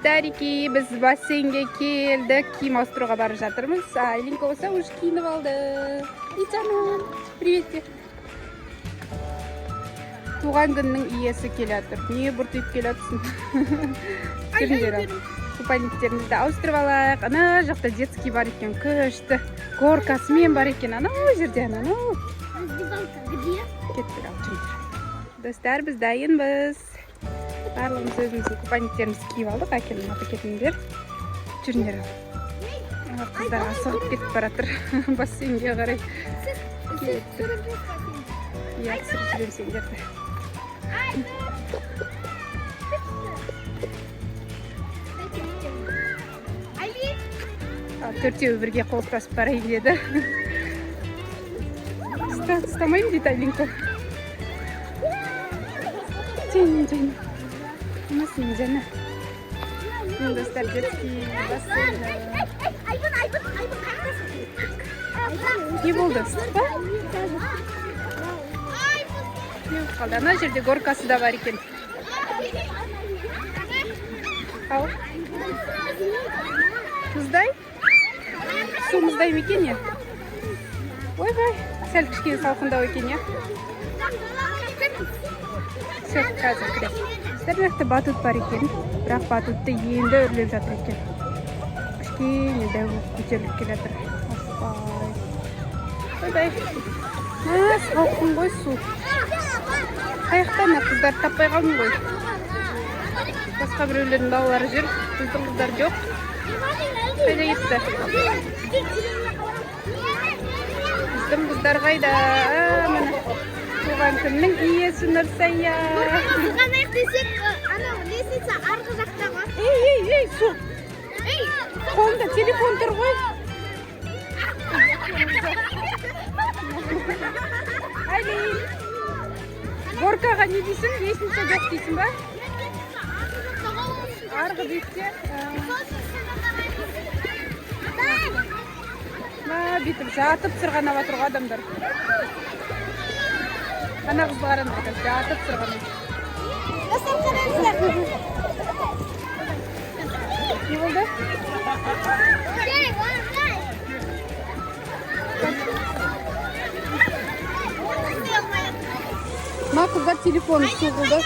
Достарики, біз бассейнге келдік, киім ауыстыруға барып жатырмыз. Айлинка болса уже киініп алды. И жаным, привет де. Туған күннің иесі келе жатыр. Не бұртиып келе жатсың? Жүріңдер, ал. Купальниктерімізді ауыстырып алайық. Ана жақта детский бар екен, күшті. Горкасымен бар екен, анау жерде, анау. Раздевалка где? Кеттік, ал, жүріңдер. Достар, біз дайынбыз. Барлығымыз өзіміздің купальниктерімізді киіп алдық. Әкелім, ата кетіңдер. Жүріңдер, ал. Қыздар асығып кетіп бара жатыр бассейнге қарай. Түсіріп жүрсің. Иә, түсіріп жүремін сендерді. Али. Ал, төртеуі бірге қол ұстасып барайын деді. Ұстамаймын дейді Айлинка. Жан, жан. Мына жана. Міне, достар, детский бассейн. Айбын, Айбын, Айбын, қаяқтасың? Не болды, ыстық па? Не болып қалды? Ана жерде горкасы да бар екен. Ал, мұздай? Су мұздай ма екен, не? Ойбай, сәл кішкене салқындау екен, иә? Все, қазір кіреміз. Достар, мына жақта батут бар екен, бірақ батутты енді үрлеп жатыр екен. Кішкене дәу болып көтеріліп келе жатыр. Аспай. Ойбай. Мә, салқын ғой су. Қай жақта ана қыздарды таппай қалдым ғой. Басқа біреулердің балалары жүр, біздің қыздар жоқ. Қайда кетті? Біздің қыздар қайда? А, міне. Туған күннің иесі Нұрсая. Сырғанайық десек, анау лестница арғы жақта ғой. Ей, ей, ей, су. Ей, Қолында телефон тұр ғой. Айлин. Горкаға не дейсің? Лестница жоқ дейсің ба? Арғы бетте. Мә, бүйтіп жатып сырғанап жатыр ғой адамдар. Ана қызды қараңдар, жатып сырғанайды. Достар, қараңыздар. Не болды? Ей, ой. Мына қыздар телефон соғылды.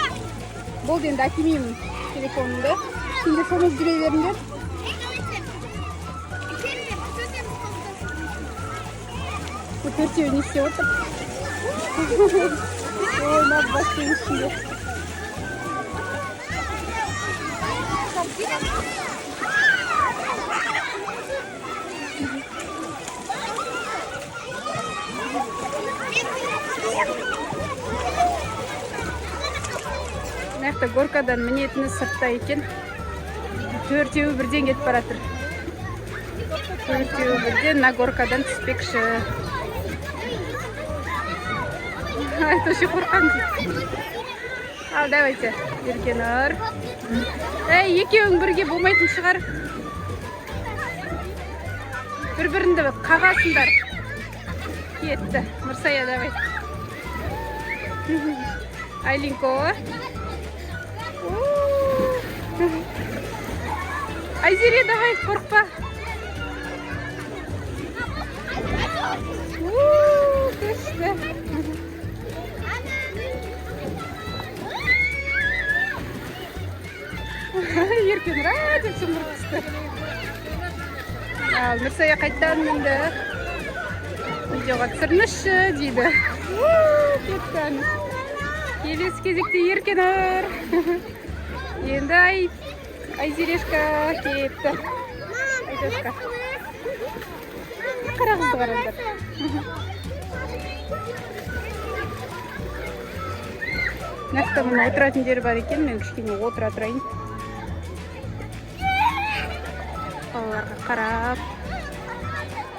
Болды, енді әкелмеймін телефонымды. Сендер шомылып жүре беріңдер. Бұл төртеуі не істеп отыр? Ой, мына бассейн ішінде. Мына жақта горкадан мінетіні сыртта екен. Төртеуі бірден кетіп бара жатыр. Төртеуі бірден мына горкадан түспекші. Айтушы қорқамын дейді. Ал, давайте, Еркенұр. Ей, екеуің бірге болмайтын шығар. Бір-біріңді қағасыңдар. Кетті. Нұрсая, давай. Айлинко. Айзере, давай, қорықпа. Күшті. Еркенұр, а, деп шымырып түсті. Ал, Нұрсая қайтадан мінді. Видеоға түсіріңізші дейді. Кетті. Келесі кезекте Еркенұр. Енді Айзерешка кетті. Айдошка. Қара қызды қараңдар. Мына жақта мына отыратын жері бар екен, мен кішкене отыра тұрайын. Балаларға қарап.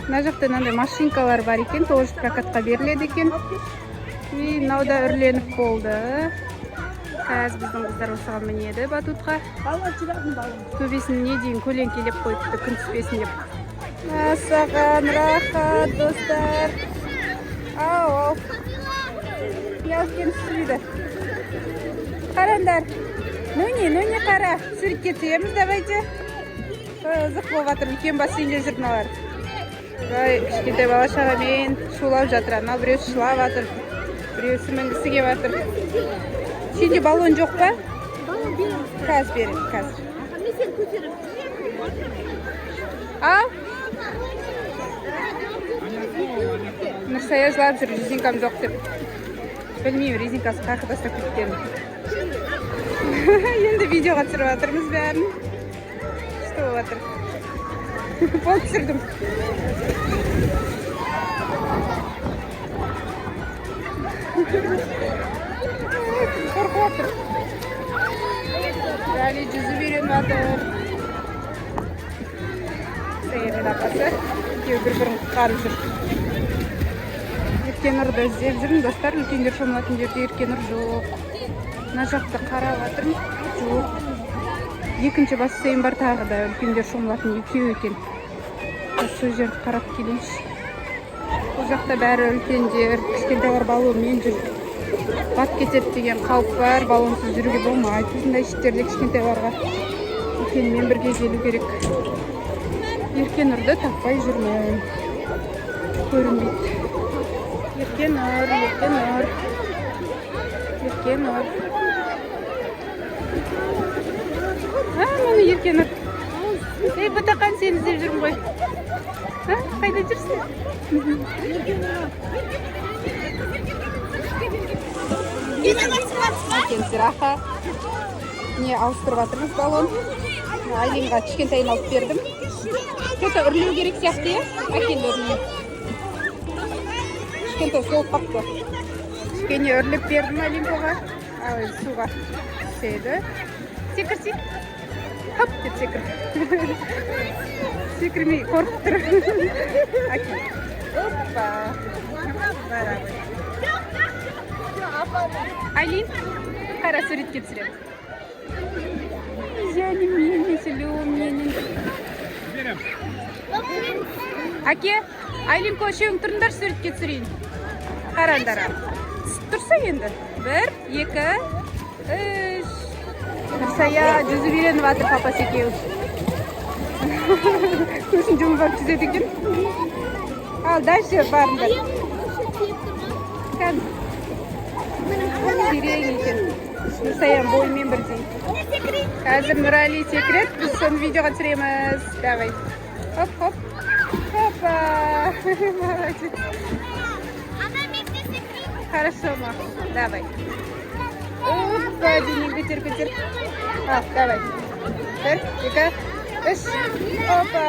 Мына жақта мынандай машинкалар бар екен, тоже прокатқа беріледі екен. И мынау да үрленіп болды. Қазір біздің қыздар осыған мінеді батутқа. Төбесіне дейін көлеңкелеп қойыпты, күн түспесін деп. Мәссаған, рахат, достар. Ау, ау. Не алып келіпсіз дейді. Қараңдар. Нуни, Нуни, қара, суретке түсеміз, давайте. Қызық болып жатыр, үлкен бассейнде жүр мыналар. Ой, кішкентай бала шағамен шулап жатыр. Анау біреусі жылап жатыр, біреусі мінгісі келіп жатыр. Сенде баллон жоқ па? Баллон береміз. Қазір беремін, қазір. Мен сені көтеремін. Ал, Нұрсая жылап жүр, резинкам жоқ деп. Білмеймін, резинкасы қай жаққа тастап кеткенін. Енді видеоға түсіріп жатырмыз бәрін. Күшті болып жатыр. Болды, түсірдім. Қорқып жатыр. Рали жүзіп үйреніп жатыр. Сая мен апасы екеуі бір бірін құтқарып жүр. Еркенұрды іздеп жүрмін, достар. Үлкендер шомылатын жерде Еркенұр жоқ. Мына жақты қарап жатырмын, жоқ. Екінші бассейн бар тағы да, үлкендер шомылатын, екеу екен. Сол жерді қарап келейінші. Бұл жақта бәрі үлкендер, кішкентайлар баллонмен жүр. Батып кетеді деген қауіп бар, баллонсыз жүруге болмайды осындай шеттерде. Кішкентайларға үлкенмен бірге келу керек. Еркенұрды таппай жүрмін, көрінбейді. Еркенұр, Еркенұр, Еркенұр! А, міне Еркенұр! Ей, ботақан, сені іздеп жүрмін ғой. А, қайда жүрсің? Әкеліңіздер. Аха, не, ауыстырып жатырмыз баллон. Айлинға кішкентайын алып бердім. Че-то үрлеу керек сияқты, иә? Әкел, үрлейін. Кішкентай солып қалыпты. Кішкене үрлеп бердім Айлинкоға. Ал енді суға түседі. Секірсей, хоп деп секір. Секірмей, қорқып тұр. Әкел, опа, бара ғой. Айлин, қара, суретке түсіремін. Жаным менің, сұлуым менің. Әке, Айлинко, үшеуің тұрыңдар, суретке түсірейін. Қараңдар, түсіп тұрса енді. Бір, екі, үш! Нұрсая жүзіп үйреніп жатыр. Папасы екеуі көзін жұмып алып жүзеді екен. Ал дальше барыңдар. Кән, терең екен. Нұрсаяның бойымен бірдей. Қазір Нұрали секіреді, біз соны видеоға түсіреміз. Давай, хоп, хоп, хопа, молодец! Ана, мен де секірейін. Хорошо, мақұл, давай. Опа, денең көтер, көтер. Ал, давай, бір, екі, үш, опа!